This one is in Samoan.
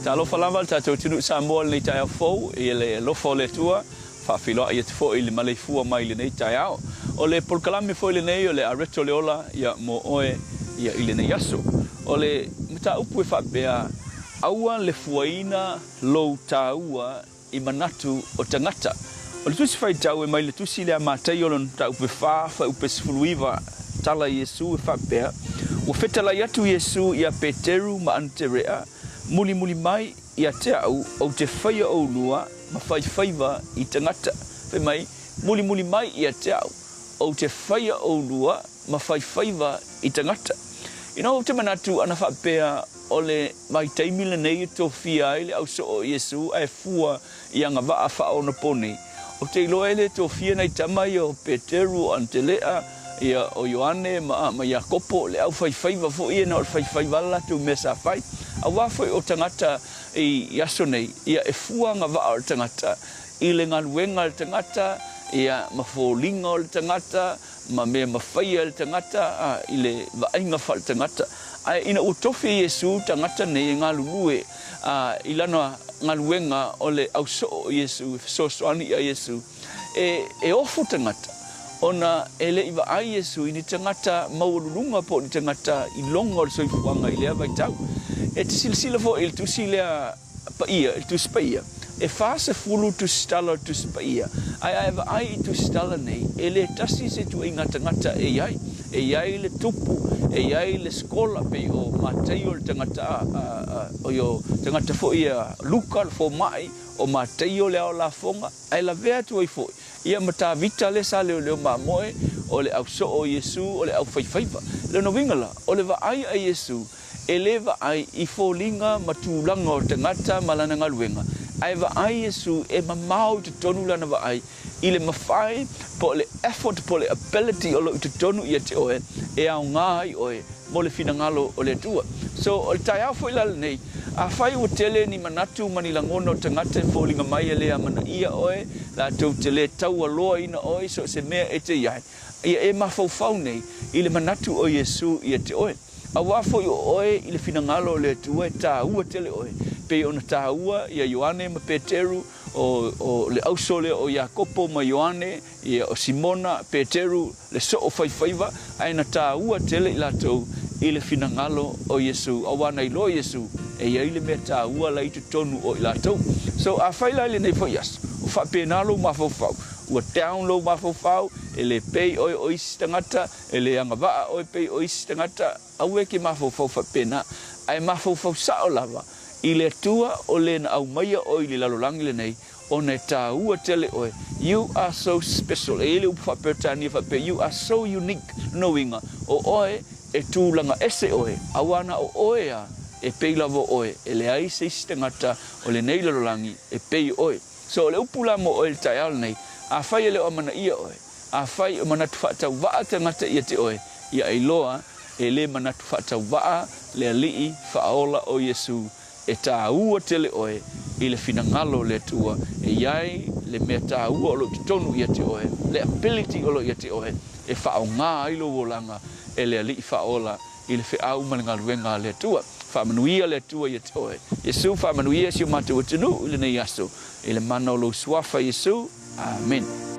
Talofa lava le tatou atunuu Samoa i lenei taeao fou i le alofa o le Atua, faafeiloai atu foi i le maleifua mai i lenei taeao. O le polokalame foi lenei o le Areto le Ola ia mo oe ia i lenei aso. O le mataupu e faapea, aua le fuaina lou taua i manatu o tagata. O le Tusi Faitau e mai le Tusi lea a Mataio lona mataupu e 4, fuaiupu e 19, tala Iesu e faapea, Ua fetalai atu Iesu ia Peteru ma Anaterea, Mulimuli mai ia te au ou te faia oulua ma faifaiva i tagata. Fai mai, Mulimuli mai ia te au ou te faia oulua ma faifaiva i tagata. Ina ou te manatu ana faapea o le vaitaimi lenei e tofia ai le ausoo o Iesu ae fua i agavaa faaonaponei, ou te iloa e le tofia nai tama ia o Peteru, o Anatelea, ia o Ioane ma, ma Iakopo, le aufaifaiva foi ia na o le faifaiva lava latou mea sa fai. Aua foi o tagata i aso nei, ia e fua agavaa o le tagata i le galuega a le tagata, ia ma foliga o le tagata, ma mea mafai e le tagata i le vaaiga faaletagata. Ae ina ua tofi e Iesu tagata nei e galulue i lana galuega o le ausoo o Iesu, e fesoasoani ia Iesu, e ofo tagata, ona e le i vaai Iesu i ni tagata maualuluga po o ni tagata iloga o le soifuaga i lea vaitau. E te silasila foi i le tusi lea Paia, i le Tusi Paia, e 40 tusitala o le Tusi Paia, ae a e vaai i tusitala nei, e le tasi se ituaiga tagata e i ai. E i ai le tupu, e i ai le skola, pei o Mataio le tagata a, oi o tagata foi ia Luka le fomai, o Mataio le ao lafoga, ae lavea atu ai foi ia ma Tavita lea sa leoleo mamoe, o le ausoo o Iesu, o le aufaifaiva. Lona uiga la, o le vaai a Iesu, E le vaai i foliga ma tulaga o le tagata ma lana galuega, ae vaai Iesu e mamao i totonu lana vaai i le mafai po o le effort po o le ability o lo o i totonu ia te oe e aoga ai oe mo le finagalo o le Atua. So, o le taeao foi la lenei, afai ua tele ni manatu ma ni lagona o tagata e foliga mai e le amanaia oe, latou te le taualoaina oe i so o se mea e te i ai, ia e mafaufau nei i le manatu o Iesu ia te oe. Aua foi o oe i le finagalo o le Atua e tāua tele oe, pei ona tāua ia Ioane ma Peteru, o, o le auso lea o Iakopo ma Ioane, ia, o Simona, Peteru, le soo faifaiva, ae na tāua tele i latou i le finagalo o Iesu, aua na iloa Iesu e i ai le mea tāua la i totonu o i latou. So, afai la i lenei foi aso, o faapena lou mafaufau, ua down lou mafaufau, e le pei oe o isi tagata, E le agavaa oe pei o isi tagata, aua e ke mafaufau faapena, ae mafaufau sao lava i le Atua o le na aumaia oe i le lalolagi lenei, ona e tāua tele oe. You are so special. E i ai le upu faa-Peretania faapea, You are so unique. Lona uiga, o oe e tulaga ese oe, aua na o oe a e pei lava o oe, e leai se isi tagata o lenei lalolagi e pei oe. So, o le upu la mo oe i le taeao lenei, afai e le o amanaia oe, Afai o manatu faatauvaa tagata ia te oe, ia iloa e le manatu faatauvaa le Alii faaola o Iesu, e tāua tele oe i le finagalo o le Atua, e i ai le mea tāua o lo o i totonu ia te oe, le ability o lo o ia te oe e faaaoga ai lou olaga e le Alii faaola i le feau ma le galuega a le Atua. Faamanuia le Atua ia te oe. Iesu, faamanuia si o matou atunuu i lenei aso, i le mana o lou Suafa Iesu. Amene.